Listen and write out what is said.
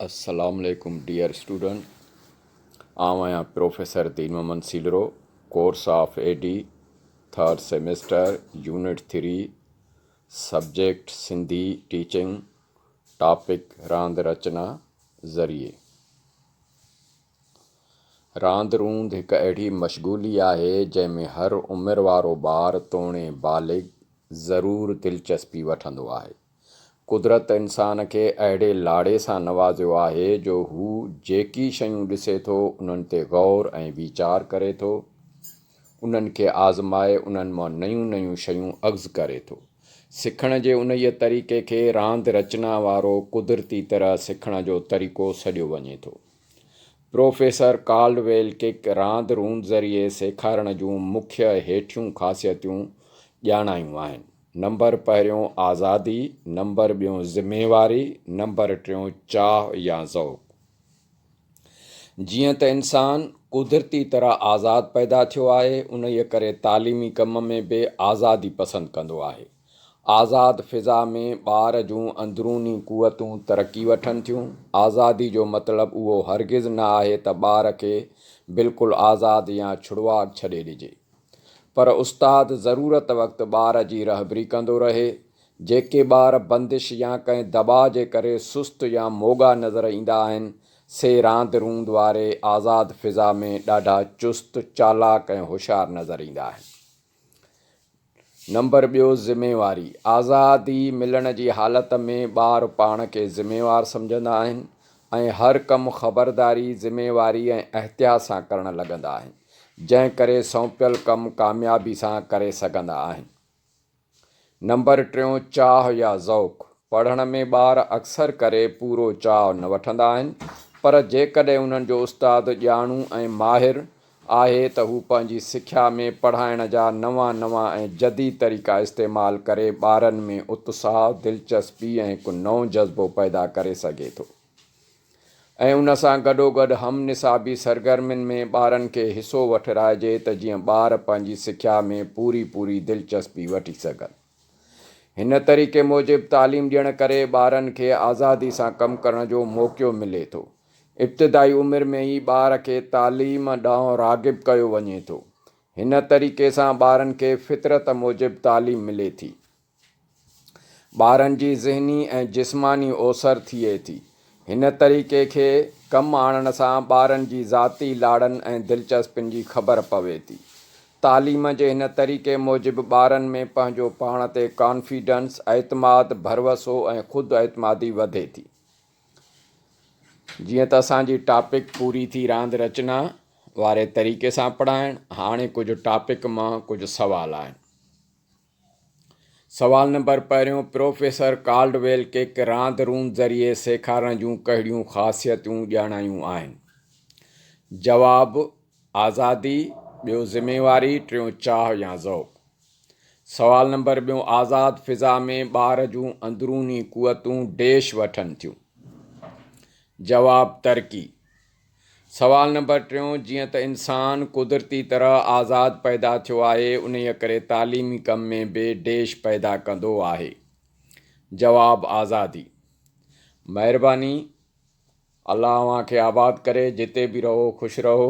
السلام عليڪم dear student آئون آهيان professor Din Muhammad Silro course of A D third semester unit three subject Sindhi teaching topic راند رچنا ذريعي راند روند هڪ اهڙي مشغولي آهي جنهن ۾ هر عمر وارو ٻار توڻي بالغ ضرور دلچسپي وٺندو آهي. قدرت انسان کي اهڙي لاڙي سان نوازيو آهي جو هو جيڪي شيون ڏسي ٿو انهن تي غور ۽ ويچار ڪري ٿو، انهن کي آزمائي انهن مان نيون نيون شيون اخذ ڪري ٿو. سکڻ جي انهيء طريقي کي راند رچنا وارو قدرتي طرح سکڻ جو طريقو سڏيو وڃي ٿو. پروفيسر ڪالڊويل ڪڪ راند روند ذريعي سيکارڻ جون مکيه هيٺيون خاصيتون ڄاڻايون آهن. نمبر پهريون آزادي، نمبر ٻيون ذميواري، نمبر ٽيون چاهه يا ذوق. جيئن ته انسان قدرتي طرح آزاد پيدا ٿيو آهي، انهيء ڪري تعليمي ڪم ۾ به آزادي پسند ڪندو آهي. آزاد فضا ۾ ٻار جون اندروني قوتون ترقي وٺن ٿيون. آزادي جو مطلب اهو هرگز نه آهي ته ٻار کي بلڪل آزاد يا ڇڙواڳ ڇڏي ڏجي. پر استاد ضرورت وقت ٻار جي رهبري ڪندو رهي. جيڪي ٻار بندش يا ڪنهن دٻاء جي ڪري سست يا موڳا نظر ايندا آهن، سي راند روند واري آزاد فضا ۾ ڏاڍا چست، چالاڪ ۽ هوشيار نظر ايندا آهن. نمبر ٻيو ذميواري. آزادي ملڻ جي حالت ۾ ٻار پاڻ کي ذميوار سمجهندا آهن ۽ هر ڪم خبرداري، ذميواري ۽ احتياط سان ڪرڻ لڳندا آهن، جنهن ڪري سونپيل ڪم ڪاميابي سان ڪري سگهندا آهن. نمبر ٽيون چاهه يا ذوق، پڙهڻ ۾ ٻار اڪثر ڪري پورو چاهه نه وٺندا آهن، پر جيڪڏهن انهن جو استاد ڄاڻو ۽ ماهر آهي ته هو پنهنجي سکيا ۾ پڙهائڻ جا نوان نوان ۽ جديد طريقا استعمال ڪري ٻارن ۾ اتساهه، دلچسپي ۽ هڪ نئون جذبو پيدا ڪري سگهي ٿو ۽ ان سان گڏوگڏ هم نصابي سرگرمين ۾ ٻارن کي حصو وٺرائجي ته جيئن ٻار پنهنجي سکيا ۾ پوري پوري دلچسپي وٺي سگهن. هن طريقي موجب تعليم ڏيڻ ڪري ٻارن کي آزادي سان ڪم ڪرڻ جو موقعو ملي ٿو. ابتدائي عمر ۾ ئي ٻار کي تعليم ڏانهن راغب ڪيو وڃي ٿو. هن طريقي سان ٻارن کي فطرت موجب تعليم ملي ٿي. ٻارن جي ذهني ۽ جسماني اوسر ٿئي ٿي. هن طريقي کي ڪم آڻڻ سان ٻارن جي ذاتي لاڙن ۽ دلچسپين جي خبر پوي ٿي. تعليم جي هن طريقي موجب ٻارن ۾ پنهنجو پاڻ تي ڪانفيڊنس، اعتماد، ڀروسو ۽ خود اعتمادي وڌي ٿي. جيئن ته اسان جي ٽاپڪ پوري ٿي راند رچنا واري طريقي سان پڙهائڻ هاڻي ڪجهه ٽاپڪ مان ڪجهه سوال آهن. سوال نمبر پهريون پروفيسر ڪالڊويل ڪڪ راند روند ذريعي سيکارڻ جون ڪهڙيون خاصيتون ڄاڻايون آهن؟ جواب، آزادي، ٻيو ذميواري، ٽيون چاهه يا ذوق. سوال نمبر ٻيون آزاد فضا ۾ ٻار جون اندروني قوتون ڊيش وٺن ٿيون. جواب ترقي. سوال نمبر ٽيون جيئن ته انسان قدرتي طرح آزاد پيدا ٿيو آهي انهيء ڪري تعليمي ڪم ۾ به ڊيش پيدا ڪندو آهي. جواب آزادي. مهرباني الله اوهان کي آباد ڪري جتي به رهو خوش رهو.